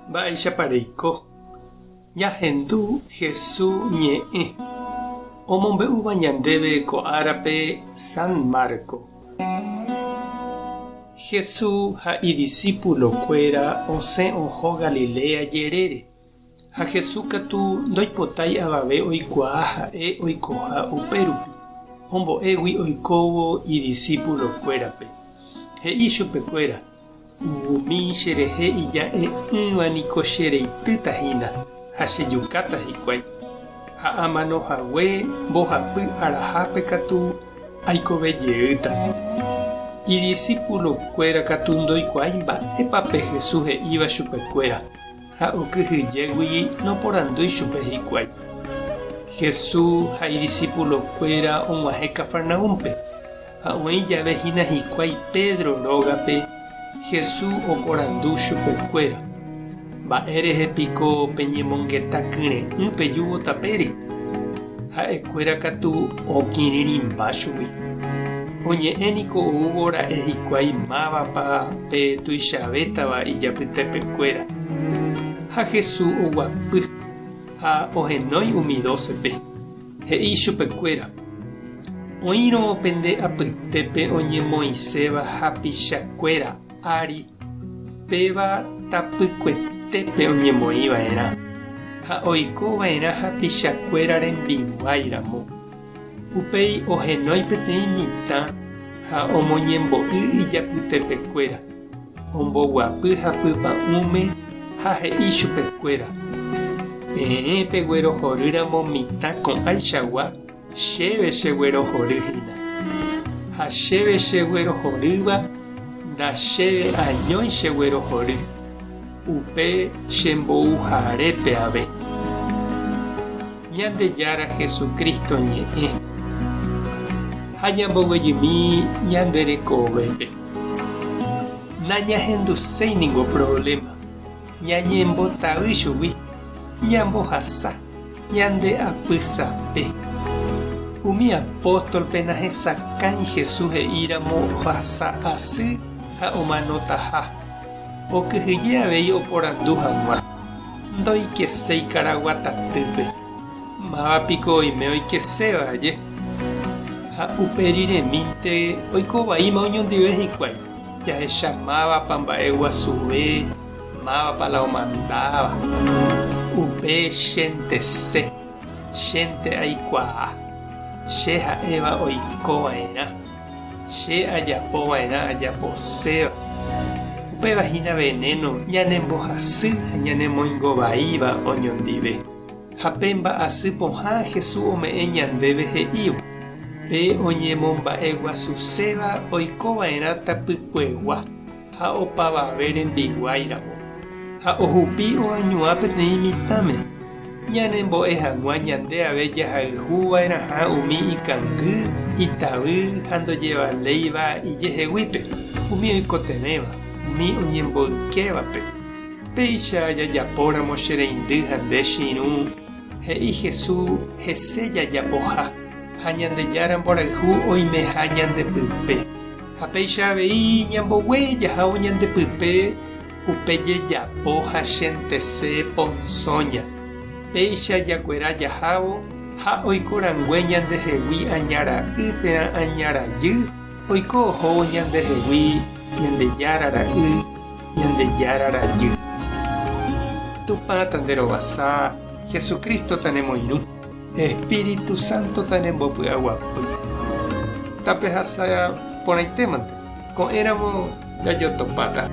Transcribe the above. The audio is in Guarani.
Mba'éichapa reiko? Ñahendu Hesu ñe'ẽ omombe'úva ñandéve ko árape San Marco. Hesu ha idisípulokuéra osẽ oho Galilea jerére. Ha Hesu katu ndoipotái avave oikuaa ha'e oikoha upérupi, ombo'égui oikóvo idisípulokuérape. He'i chupekuéra, Umi cherehe ija'e'ỹva niko chereitýta hína ha chejukáta hikuái. Ha amano hague mbohapy arahápe katu aikove jeýta. Idisípulokuéra katu ndoikuaái mba'épa pe Jesús he'íva chupekuéra, ha okyhyjégui noporandúi chupe hikuái. Jesús ha idisípulokuéra og̃uahẽ Cafarnaúmpe. Ha oĩ jave hína hikuái Pedro rógape, Jesús oporandu chupekuéra, Mba'e rehe piko peñemongeta kyre'ỹ pejúvo tapére? Ha'ekuéra katu okirirĩmba chugui. Oñe'ẽ niko oúvo ra'e hikuái mávapa pe tuichavétava ijapytepekuéra. Ha Jesús oguapy ha ohenói umi dócepe. He'i chupekuéra, Oĩrõ pende apytépe oñemoĩséva hapichakuéra ári, péva tapykuetépe oñemoĩ va'erã, ha oiko va'erã hapichakuéra rembiguái ramo. Upéi ohenói peteĩ mitã ha omoñembo'y ijapytepekuéra, omboguapy hapypa'ũme ha he'i chupekuéra, Peẽ peguerohorýramo mitã ko'ãichagua, chéve cheguerohory hína. Ha chéve cheguerohorýva, ndachéve añói cheguerohory, upe chembouharépe ave. Ñandejára Jesucristo ñe'ẽ ha ñamboguejymi ñande rekovépe. Nañahenduséi ningo problema, ñañembotavy chugui, ñambohasa ñande apysape. Umi apóstolpe nahesakãi Jesús he'íramo ohasa asy ha omanotaha, okyhyje avei oporandu hag̃ua. Ndoikeséi karaguatatýpe. Máva piko oime oikeséva aje? Ha upe riremínte oiko vaíma oñondive hikuái, jahecha mávapa mba'e guasuve, mávapa la omandáva. Upe chentese, chénte aikuaa, che ha'éva oiko va'erã. Che ajapo va'erã ajaposéva. Upéva hína venéno ñanembohasy ha ñanemoingo vaíva oñondive. Ha pe mba'asy pohã Jesús ome'ẽ ñandéve he'ívo, Pe oñemomba'eguasuséva oiko va'erã tapykuegua ha opavave rembiguái ramo. Ha ohupi oañuã peteĩ mitãme, ñanembo'e hag̃ua ñande ave jahayhu va'erãha umi ikangy, itavy ha ndojevaléiva ijeheguípe, umi oikotevẽva, umi oñemboykévape. Péicha jajapóramo che reindy ha nde che irũ, he'i Jesús hese jajapoha, ha Ñandejára mborayhu oimeha ñande pype. Ha péicha avei ñambogue jahávo ñande pype upe jejapo ha chentese ponsóña. Péicha jakuera jahávo ha oiko rangue ñandehegui aña ra'y térã aña rajy, oiko ohóvo ñandehegui Ñandejára ra'y, Ñandejára rajy. Tupã tanderovasa, Jesucristo tanemoirũ. Espíritu Santo tanembopy'aguapy. Tapehasa porãitémante, ko'ẽramo jajotopáta.